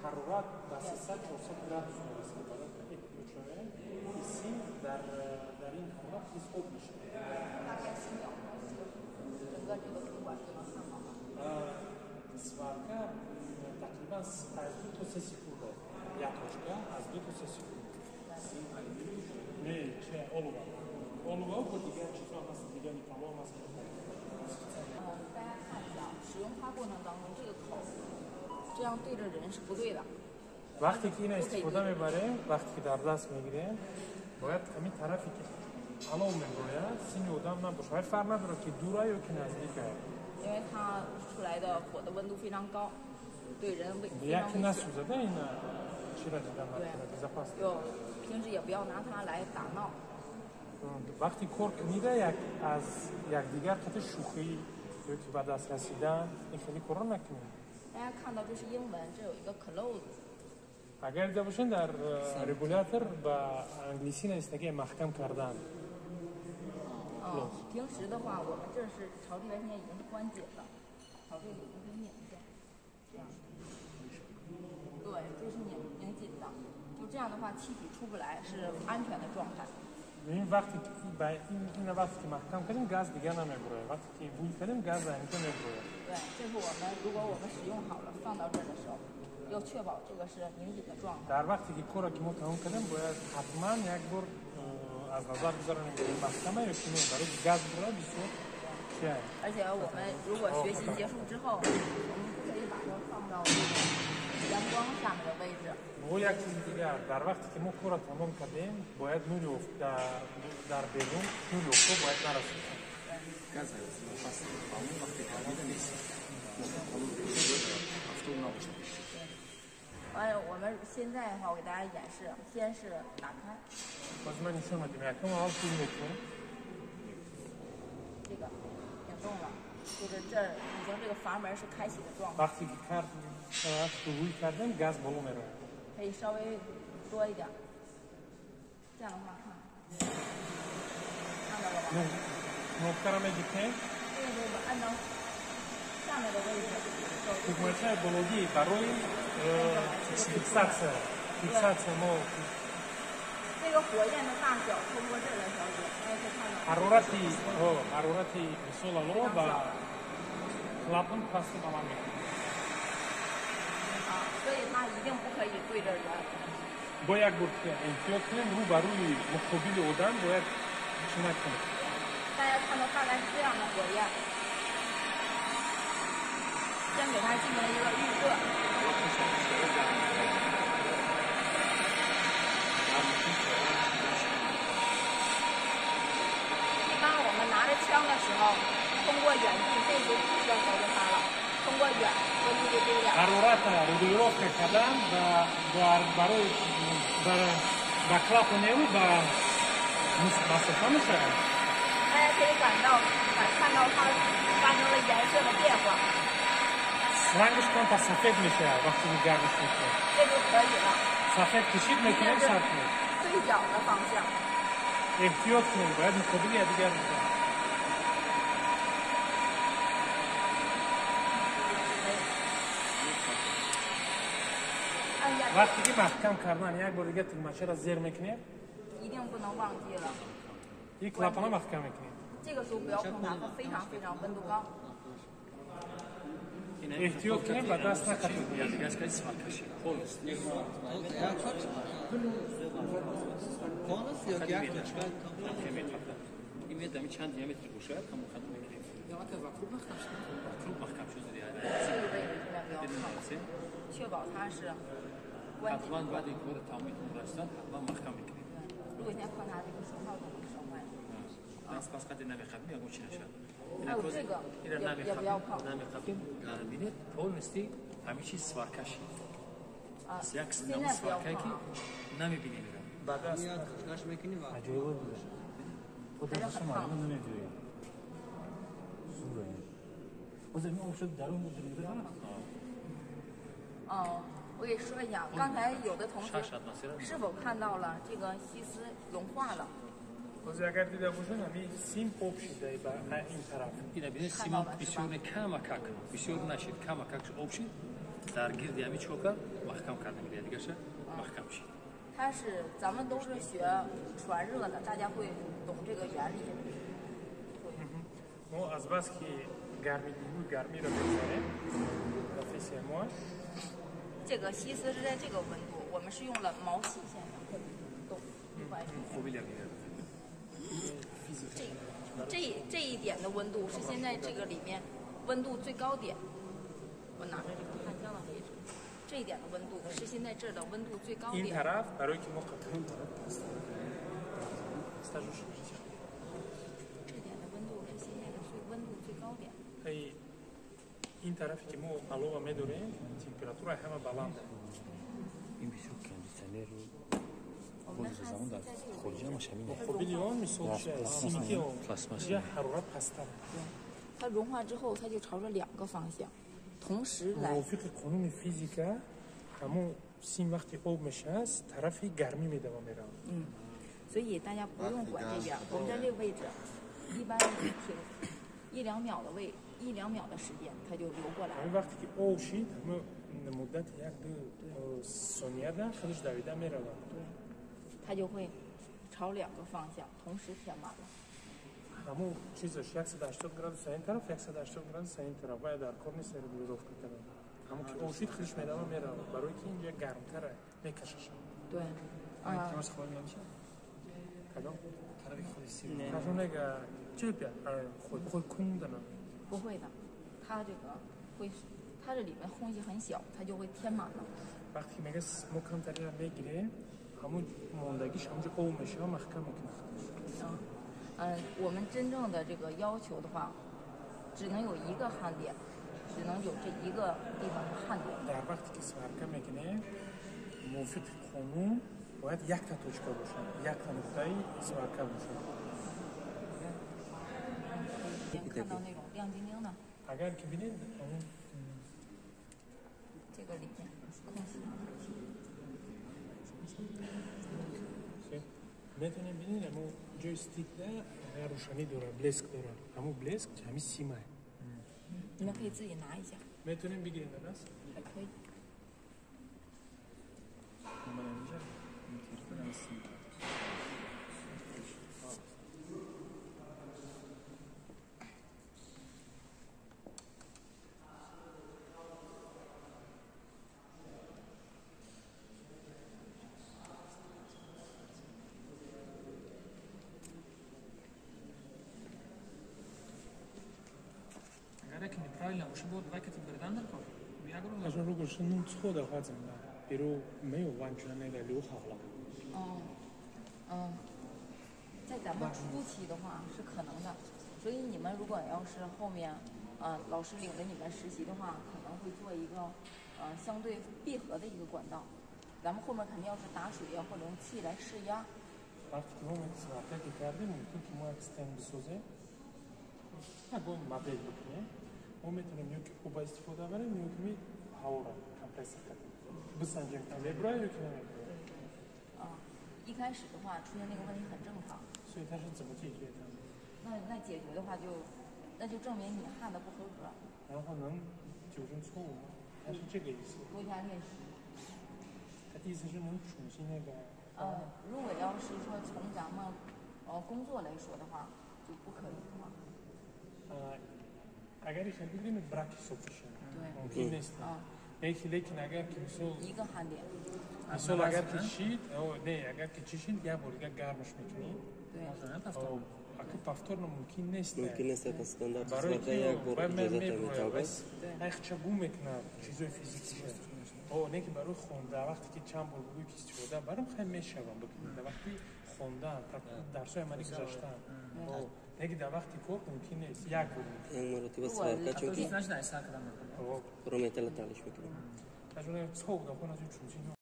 ҳарорат ба 300-400 градус мерасад. Барои эҳтиёт шавем, сим дар ин ҳарорат тез об мешавад. Сварка тақрибан аз 2 то 3 секунда. Як точка аз 2 то 3 секунда. Не, че олова. Олова бо дигар чизҳо ҳаст, дигар металлҳо ҳаст. 大家看一下，使用它过程当中，这个口这样对着人是不对的。 вақте ки ина истифода мебарем, вақте ки дар даст мегирем, бояд ҳамин тарафе ки алов меброяд, сини одам набошад. Вай фарқ надорад ки дура ё ки наздика. 因为它出来的火的温度非常高，对人危非常 яке 危险。 насӯзада ина чира дидан накунад, безопасно. 就平时也不要拿它来打闹。 вақти кор кунида як аз якдигар қати шӯхӣ ё ки ба даст расидан ин хеле корро накунед. 大家看到这是英文，这有一个 close。 агар дида бошед, дар регулятор ба англисӣ навистагӣ маҳкам кардан. 嗯，平时的话，我们这是朝这边现在已经是关紧了，朝这个已经是拧一下，这样。对，这是拧拧紧的，就这样的话，气体出不来，是安全的状态。 ин вақте ки ба ин вақте ки маҳкам кардем, газ дигар намебурояд. Вақте ки бӯй кардем, газ инҷо мебурояд. 对，这是我们如果我们使用好了，放到这儿的时候，要确保这个是拧紧的状态。 дар вақте ки корро ки мо тамом кардем, бояд ҳатман як бор аз назар гузаронем, ки маҳкама ё ки не, барои газ бурояд бисёр чия. 而且我们如果学习结束之后，我们可以把它放到这个阳光下面的位置。 бо як чизи дигар, дар вақте ки мо корро тамом кардем, бояд нури дар берун нури офтоб бояд нарасад. Газ пас ба он вақте гармида нест. Офтоб набошад. 完了，我们现在的话，我给大家演示，先是打开。 боз ман нишон медиҳам, якум аввал пул мекунем. 这个拧动了，就是这儿已经这个阀门是开启的状态。 вақте ки кард рӯй кардем, газ боло меравад. 可以稍微多一点，这样的话看，看到了吧？ кнопкаро мегирем. 这个时候我们按照下面的位置。 тугмачаи бологӣ барои фиксатсия мо. 这个火焰的大小通过这儿来调节，大家可以看到。 ҳарорати мисол алова ба клапан пасту баланд мекунад. 啊，所以它一定不可以对着人。 бо як бор эҳтиёт кунем, рӯ ба рӯи муқобили одам бояд чӣ накунем. 大家看到大概是这样的火焰，先给它进行一个预热。一般我们拿着枪的时候，通过远近，这时候不需要调节它了，通过远温度就对点。 ҳарората регулировка кардан дар барои ба клапаневу ба масофа мешавад. 大家可以感到看到它发生了颜色的变化。 рангаш камтар сафед мешавад вақте ки гармиш мешавад. 这就可以了。 сафед кашид мекунем, сар кунем. 对角的方向。 эҳтиёт кунем, бояд муқобили якдигар бошад. вақте ки маҳкам кардан, як бор дигар тугмачаро зер мекунем. 一定不能忘记了。 ин клапана маҳкам мекунем. 这个时候不要碰它，它非常非常温度高。 эҳтиёт кунем, ба даст нахатем. Чанд диаметр бошад, ҳамон хат мегирем. Маҳкам шуд. 这个位置尽量不要碰，确保它是关紧。 ҳатман баъди кори тамомитон расидан ҳатман маҳкам мекунем. 如果现在碰它，这个手套都能烧坏。 даст пас қади намехапим, ягон чи нашавад. 还有这个也不要碰。 Намехапим, бинед, полностью ҳамин чиз сварка шид. Як сваркае ки намебинем. Ба даст аҷоибот буда. Худаш маълум намебиёяд. Зура. Об шуд дарун буд. 哦，我给说一下，刚才有的同学是否看到了这个锡丝融化了？ боз агар дида бошед, ҳамин сим об шуда ба ин тараф. Ина бинед, симам бисёр не, камакак, бисёр нашид, камакак об шид. Дар гирди ҳами чока маҳкам карда мегирад, дигарша маҳкам шид. 它是咱们都是学传热的，大家会懂这个原理。 мо аз бас ки гармиро мегузарем, профессия мо. 这个吸丝是在这个温度，我们是用了毛细现象动。这一点的温度是现在这个里面温度最高点。我拿着这个焊枪的位置，这一点的温度是现在这儿的温度最高点。这点的温度是现在的温度最高点。 ин тарафе ки мо алова медорем, температураи ҳама баланд. Ин бисёр кондитсионеру ҳозир замон дар хориҷа ҳамаш ҳамин. Муқобили он мисол симки он ҷа ҳарорат пасттар. 它融化之后，它就朝着两个方向同时来。 Мувофиқи қонуни физика, ҳамон сим вақте об мешавад, тарафи гармӣ медава меравад. 所以大家不用管这边，我们在这个位置，一般停一两秒的位。一两秒的时间，它就流过来。 вақте ки об шид, муддати як ду сонияда худаш давида меравад. 它就会朝两个方向同时填满了。 ҳамон чизаш 180 градус ин тараф, 180 градус ин тараф, бояд дар кор нест регулировка кардан. Ҳамон ки об шид, худаш медава меравад, барои ки инҷа гармтара мекашаша. 对。 кадом? 他说那个这边会不会空的呢？ 不会的，它这个会，它这里面空隙很小，它就会填满了。 вақте ки мега мо камтарира мегирем, ҳамон мондагиш ҳамонҷо об мешава, маҳкам мекунад. 我们真正的这个要求的话，只能有一个焊点，只能有这一个地方的焊点。 дар вақте ки сварка мекунем, мувофиқи қонун бояд якта точка бошад, якта нуқтаи сварка бошад. 看到那种亮晶晶的。 агар ки бинед, 这个里面空隙。 метавонем бинед, ҳамо ҷои стикда рӯшанӣ дорад, блеск дорад, ҳамо блеск ҳами сима. 你们可以自己拿一下。 метавонем бигирем дар даст? 可以。 他说：“如果是弄错的话怎么办？比如没有完全那个留好了。”在咱们初期的话是可能的，所以你们如果要是后面，老师领着你们实习的话，可能会做一个，相对闭合的一个管道。咱们后面肯定要是打水啊，或者用气来试压。 вақте ки мо сварка ки кардем, мумкин ки мо як стенд бисозем, ягон модель бикунем, мо метавонем ё ки оба истифода барем, ё ки ҳаворо компрессор кардем, бисанҷем, мебурад ё ки намебурад. 一开始的话出现那个问题很正常。 所以它是怎么解决的？那解决的话就，那就证明你焊的不合格。 然后能纠正错误吗？他是这个意思。多加练习。他意思是能重新那个。如果要是说从咱们工作来说的话，就不可以的话。 агар ихел бигирем, брак ҳисоб мешавад, мумкин нест. Лекин агар ки мисол 一个焊点。 мисол агар ки шид, не, агар ки чӣ шид, як бор дигар гармаш мекунӣ, ака повторно мумкин нест. Мумкин нест, ака стандарт барои сварка як бор иҷозат метавад. Айхча гум мекунад чизои физикиша. Не ки барои хонда, вақте ки чанд бор бугӯй ки истифода барам, хай мешавам, дар вақти хондан, дарсҳои амалӣ гузаштан, не ки дар вақти кор мумкин нест, як бор. Як маротиба сварка, чунки прометалла талиш мекунад. 他说那个错误的话，那就重新弄。